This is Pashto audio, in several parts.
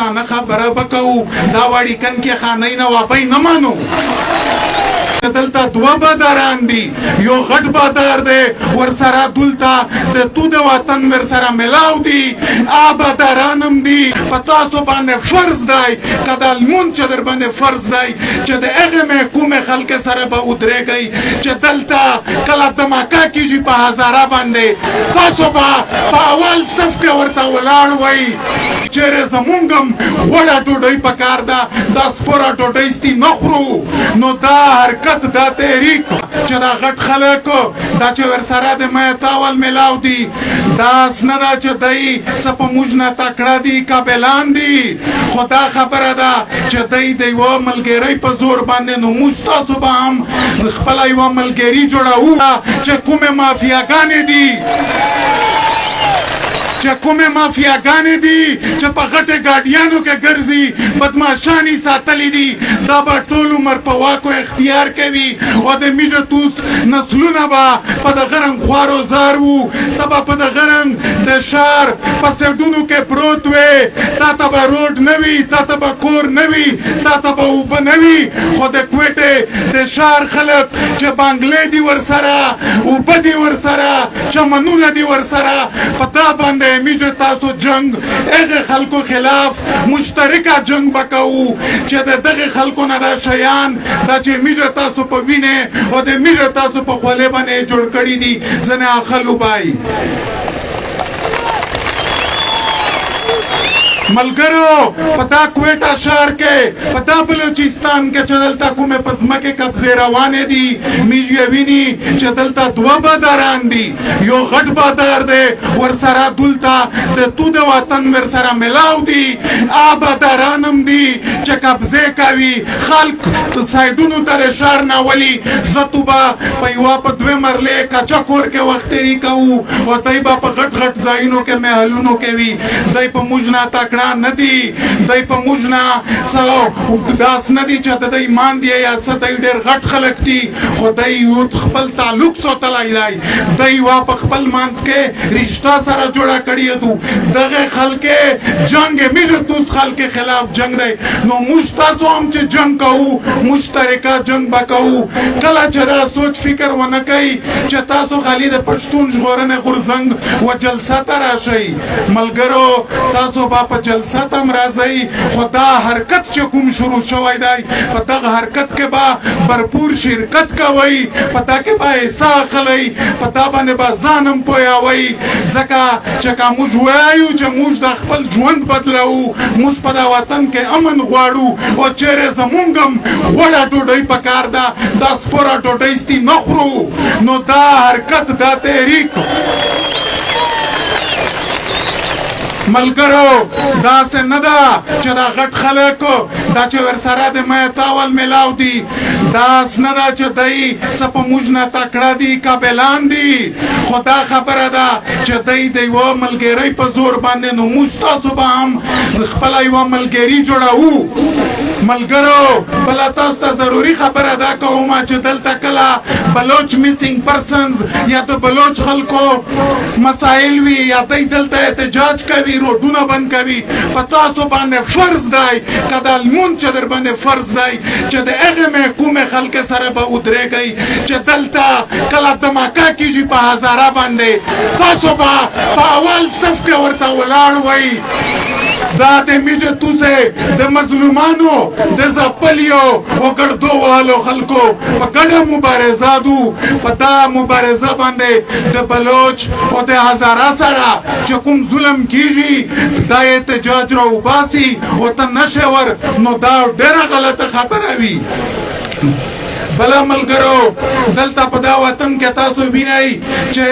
پښتانه خبره به کوو، دا واړیکن کې خانۍ نوابۍ نه منو. دلته دوه باداران دي، یو غټ بادار دی ورسره دلته د تو د وطن ورسره ملاو دي، آ باداران هم دي. په تاسو باندې فرض دی، که دا لمونځ چې در باندې فرض دی چې د هغې محکومې خلک سره به ودرېږئ چې دلته کله دماکه کېږي په هزاره باندې، تاسو به په اول صف کې ورته ولاړ وئ. چېرې زمونږ هم غوړه ډوډۍ پکار ده، دا سپوره ډوډۍ ستي نه خورو. نو دا حرکت، دا تحریک چې دا غټ خلک دا چې ورسره د میتاول ملاو دي، دا نه ده چې دی څه په موږ نه تکړه دي، قابلان دي، خو دا خبره ده چې دی د یوه ملګرۍ په زور باندې، نو موږ تاسو به هم خپله یوه ملګري جوړوو. چې کومې مافیاګانې دي، چې کومې مافیاګانې دي چې په غټې ګاډیانو کې ګرځي، بدمعشان یې ساتلي دي، دا به ټول عمر په واک او اختیار کوي او د میږه توس نسلونه به په دغه رنګ خوار و زار وو. ته به په دغه رنګ د ښار په سیډونو کې پروت وې، تا ته به روډ نه وي، تا ته به کور نه وي، تا ته به اوبه نه وي، خو د کویټې د ښار خلک چې بنګلې دي ورسره، اوبه دي ورسره، چمنونه دي ورسره، په دا باندې میږه تاسو جنگ هغه خلکو خلاف مشترکه جنگ به کوو چې د دغه خلکو نه دا شیان دا چې میږه تاسو په وینې او د میږه تاسو په خولې باندې جوړ کړي دي، ځنې اخلو بای. ملګرو، په دا کویټه ښار کې، په دا بلوچستان کې چې دلته کومې په ځمکې قبضې روانې دي، میږ یې ویني چې دلته دوه باداران دي، یو غټ بادار دی ورسره دلته د تو د وطن ورسره ملاو دي، آ باداران هم دي چې قبضې کوي، خلک سایډونو ته د ښار نه ولي. زه تو به په یوه په دوه مرلې کچه کور کې وخت تېری کوو او دی به په غټ غټ ځایونو کې محلونو کې وي. دی په موږ نه تکړه نه دي، دی په موږ نه څه داس نه دي چې د دی مان دی یا څه، دی ډېر غټ خلک دي، خو دی یو خپل تعلق ساتلی دی، دی وا په خپل منځ کې رشته سره جوړه کړې دو. دغه خلک جنگ میږ توس خلک خلاف جنگ دی. نو موږ تاسو هم چې جنگ کوو، مشترکه جنگ به کوو. کله چې دا سوچ فکر ونه کوي چې تاسو خالي د پښتون ژغورنې غورځنګ و جلسه ته راشئ، ملګرو، تاسو به په جلسه ته هم راځئ، خو دا حرکت چې کوم شروع شوی دی، په دغه حرکت کې به برپور شرکت کوئ، په دا کې به حصه اخلئ، په دا باندې به ځان هم پوهوئ. ځکه چې که موږ وایو چې موږ د خپل ژوند بدلوو، موږ په دا وطن کې امن غواړو او چېرې زمونږ هم غوړه ډوډۍ پکار ده، دا سپوره ډوډۍ ستي نه خورو، نو دا حرکت، دا تحریک، ملګرو، داسې نه ده چې دا غټ خلک دا چې ورسره د میتاول ملاو دي، داس نه ده چې دی څه په موږ نه تکړه دي، قابلان دي، خو دا خبره ده چې دی د یوه ملګرۍ په زور باندې، نو موږ تاسو به هم خپله یوه ملګري جوړوو. ملګرو، بله تاسو ته ضروري خبره دا کوم چې دلته کله بلوچ میسینګ پرسنز یا د بلوچ خلکو مسایل وي یا دی دلته احتجاج کوي، روډونه بند کوي، په تاسو باندې فرض دی، که دا لمونځ چې در باندې فرض دی چې د هغې محکومې خلک سره به ودرېږئ چې دلته کله دماکه کېږي په هزاره باندې، تاسو به په اول صف کې ورته ولاړ وئ. دا د میږه توسه د مظلومانو، د ځپلیو او ګړدو وهلو خلکو په ګډه مبارزه دو. په دا مبارزه باندې د بلوچ او د هزاره سره چې کوم ظلم کیږي، دا احتجاج راوباسي او ته نشې ور، نو دا ډېره غلطه خبره وي. بله ملګرو، دلته په دا وطن کې تاسو وینئ چې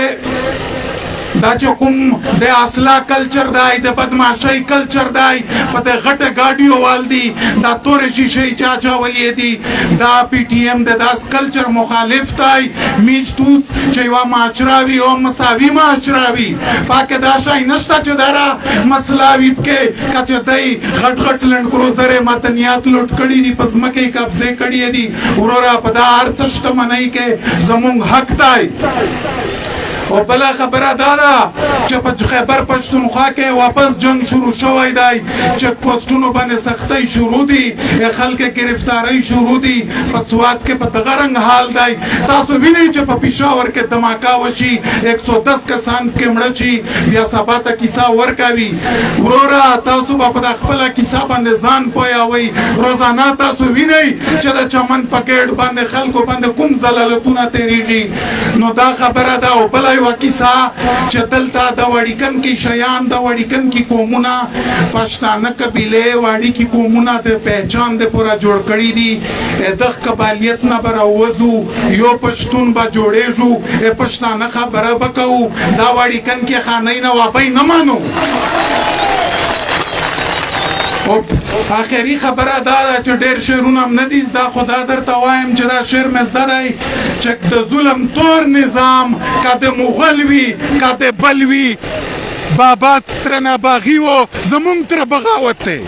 دا چې کوم د اصلا کلچر دی، د بدمعشۍ کلچر دی، په د غټه ګاډیو وال دي، دا تورې شیشې چا چاولې دي، دا پي ټي ایم د داس کلچر مخالف دی. میشتوس چې یوه معاشره وي او مساوي معاشره وي، پاکې دا شی نشته چې دره مسله وي پکې. که چې دی غټ غټ لنډ کروزرې معدنیات لوټ کړي دي، په ځمکې یې قبضې کړي دي، وروره، په دا هر څه شتمنۍ کې زمونږ حق دی. او بله خبره دا ده چې په خیبر پښتونخوا کې واپس جنگ شروع شوی دی، چیک پوسټونو باندې سختۍ شروع دي، خلک گرفتارۍ شروع دي، په سوات کې په دغه رنګ حال دی. تاسو وینئ چې په پېښور کې دماکا وشي، 110 کسان پکې مړه شي، بیا سبا ته کیسه ورکوي. وروره، تاسو به په خپله کیسه باندې ځان پوهوئ. روزانه تاسو وینئ چې د چمن په ګېټ باندې خلکو باندې کوم ذلالتونه تېرېږي. نو دا خبره ده. او بله یوه کیسه چې دلته د وړیکن کې شیان، د وړیکن کې قومونه، پښتانه قبیلې واړي کې قومونه د پہچان د پوره جوړ کړي دي. د قبالیت نه به راووځو، یو پښتون به جوړېږو، پښتانه خبره به کوو، دا وړیکن کې خانۍ نه واپۍ نه مانو. او آخري خبره دا ده چې ډېر شعرونه هم نه دي زده، خو دا درته وایم چې دا شعر مې زده دی چې د ظلم تور نظام که د مغل وي که د بل وي، بابا ترنه باغي و، زمونږ تر بغاوت دی.